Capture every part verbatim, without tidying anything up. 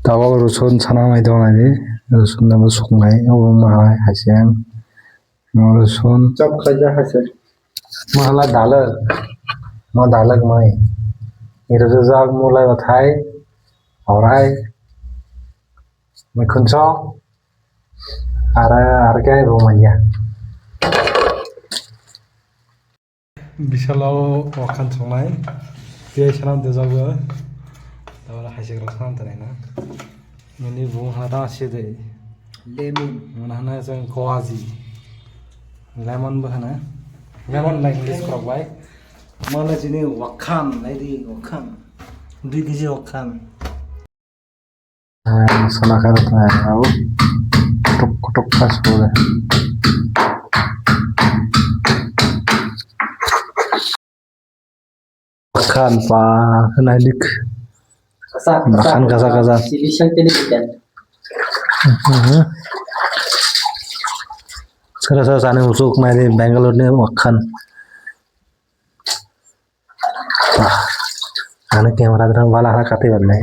Tabok rosun sana mai dong ani. Rosun nabo suknai. Obo ma hai haseng. Mo rosun. Chop khaja haseng. Mahala dalak. Mo dalak mai. Iro jajak mulai bathai. Orai. Mai khunso. Ara, ara khe bo manya. Bisalo wakhan songnai. Piyai sanam dejago. Tabara haisik rok sanam tanai na. Nini bung hana tang si de. Lemon. Mana hana jeng koaji. Lemon bo hana. Lemon lai English korok bai. Mana jini wakhan, lai di wakhan. Dui kg wakhan. Masala khe rwknai rw kutuk kutuk khe suri. Khan pa khe nailik. Kasa, kasa, khan kasa, kasa. Chili sangkhe ni chicken. Mhm. Sara sara sani musuk nai di Bangalore ni wakhan. Ani camera dra bala ha kati banai.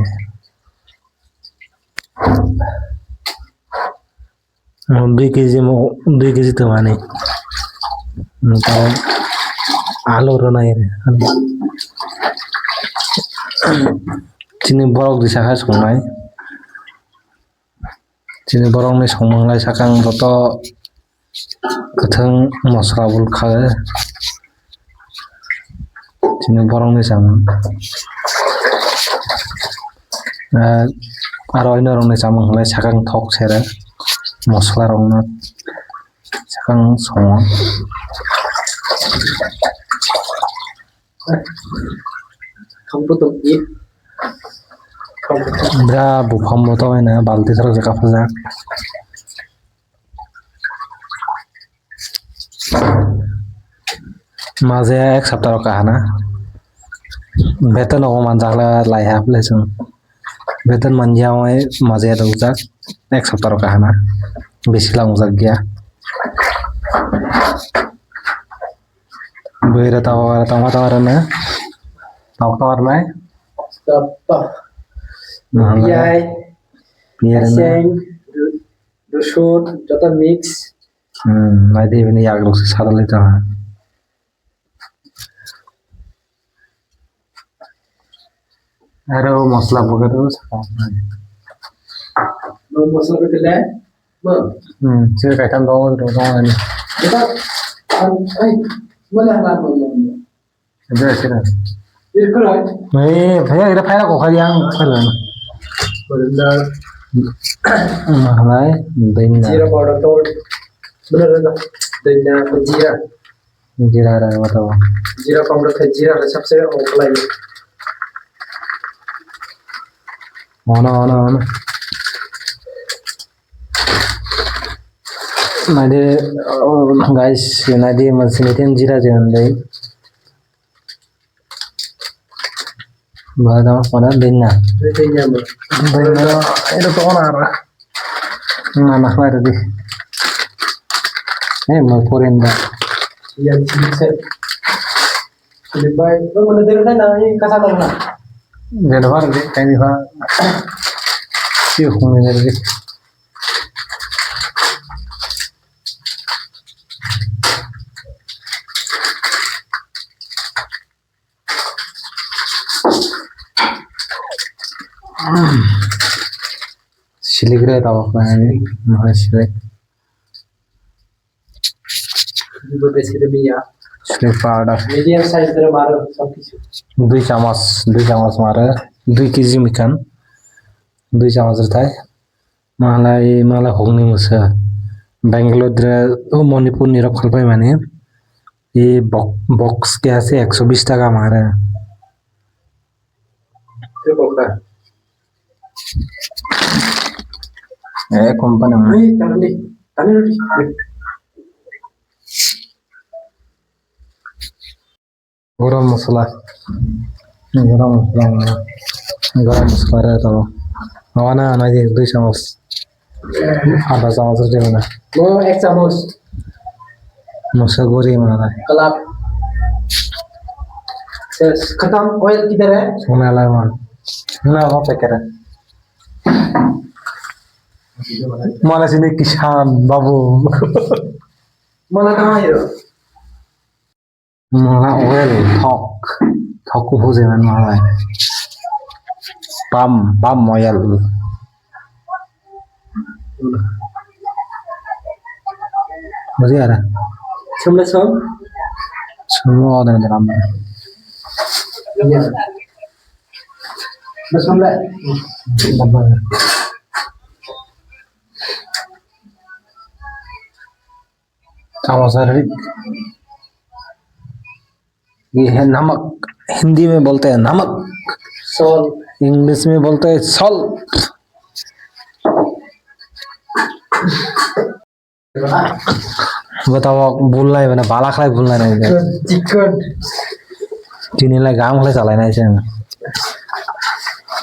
Mo dui kg mo dui kg to mani. Mo to alu ro nai re. Chini borok disa ha songnai. Chini borokni songmung lai sakang joto kwthwng mosla bo kha. Chini borokni samung. Ah, aro oino rokni samung lai sakang thok sere mosla rokno sakang songo. Khampu tong i. Khampu tong. Bra buphang bo to ina balti thara jaka phajak. Maje ek sapta rok kahana. Beton rok manjak le lai hap le chwng. Beton manja oi maje rok jak ek sapta rok kahana. Bisi lang jak ya. Bwira tawa tawa tawa na. Tawa tawa na. Stop. Mahalai. Piyai. Piyai na. Haseng, ru-, rusun, joto mix. Hmm, nai di bini yagrok se sadalai tong. Aro masala bagwi rw saka. Bo masala bagwi le? Bo? Hmm, se kaitham dong, dong, dong ani. Ito, an, ay, wala na mo mo mo. Ito sira. Irkura. Eh, phaya ira phaya ko khali ang phaya. Coriander. Mahalai, dena. Jeera powder to. Mana dena, dena, jeera. Jeera ra wata. Jeera powder khai, jeera ra sabse o khlai. Ono, ono, ono. Nadi, oh, guys, nadi masini tin jeera je andai. Ba da mana dena. Dena. Dena, ito to na ra. Na, na, na, di. Eh, mo porin da. Yang sini set. Ini bai, lo mana dena na, ini kasa na. Dena ba di, kaini ba. Si hung ni di. Silik re tabok na ani, mahai silik. Ibo besi re biya. Silik powder. Medium size re maro, sob kichu. Dui chamas, dui chamas maro, dui kg mikan. Dui chamas re thai. Malai, malai hokni mwsa. Bangalore dra, o Manipur ni rok khalpai mani. E bok-, box ke ase ekso bish taka mare. E company ma. Ei, tani, tani roti. Garam masala. Garam masala. Garam masala re to. Awana anai di dui chamas. Adha chamas re mana. Mo ek chamas. Masa guri mana. Kalap. Ses, khatam, oil kidhar hai? Sona la man. Na ho packet hai. Mala sini Kisan babu. Mala tama hiro. Mala oil thok. Thok ko huje man mala. Palm, palm oil. Buji ara. Sumle sum. Sumle odan dalam. Iya. Sumle. Kamu sari. ये है नमक, हिंदी में बोलते हैं नमक। Salt। English में बोलते हैं salt. Bwtao bulnai bana bala khlai bulnai nai de. Chikon. Tini lai gam khlai chalai nai se.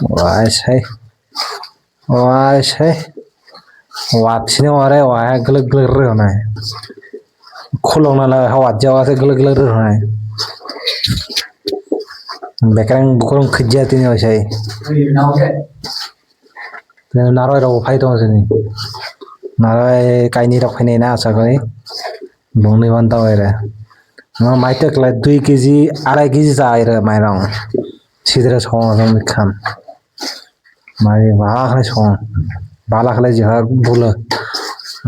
Wai sai. Wai sai. Wat sini ware wai glak glak rwnai. Khulong na lai hawat jawa se glak glak rwnai. Bekreng bukrong khijja tini wai sai. Narwai rok phai tongo sini. Narwai kaini rok phainai na asa koi. Bongni ban tawai re. Ma mai tek lai dui kg, arai kg cha ai re mairong. Sidre song song mikhan. Mai ba khlai song. Bala khlai jihar bula.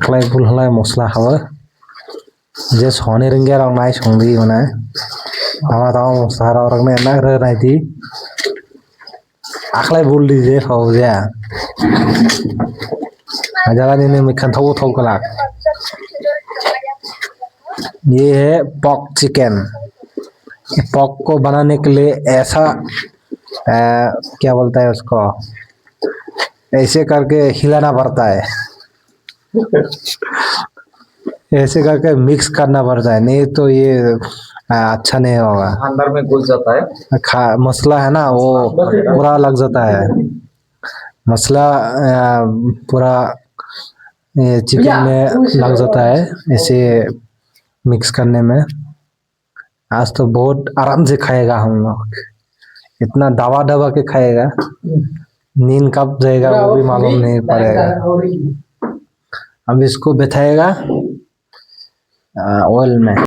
Khlai bul khlai mosla hawa. Je soni ringya rok nai song di mane. Tama tama mosla rok nai na re nai di. Akhlai bul di je phau je. Ajala nini mikhan thok thok glak. ये है pock chicken. Pock को बनाने के लिए ऐसा, अ, क्या बोलता है उसको, ऐसे करके हिलाना पड़ता है। ऐसे करके मिक्स करना पड़ता है, नहीं तो ये, आ, अच्छा नहीं होगा। अंदर में घुस जाता है। खा-, मसला है ना, वो पूरा लग जाता है। मसला, आ, पूरा, ये चिकन में लग जाता है, ऐसे मिक्स करने में। आज तो बहुत आराम से खाएगा हम लोग, इतना दबा दबा के खाएगा, नींद कब जाएगा वो भी मालूम नहीं पड़ेगा। अब इसको बिठाएगा, आ, ऑयल में,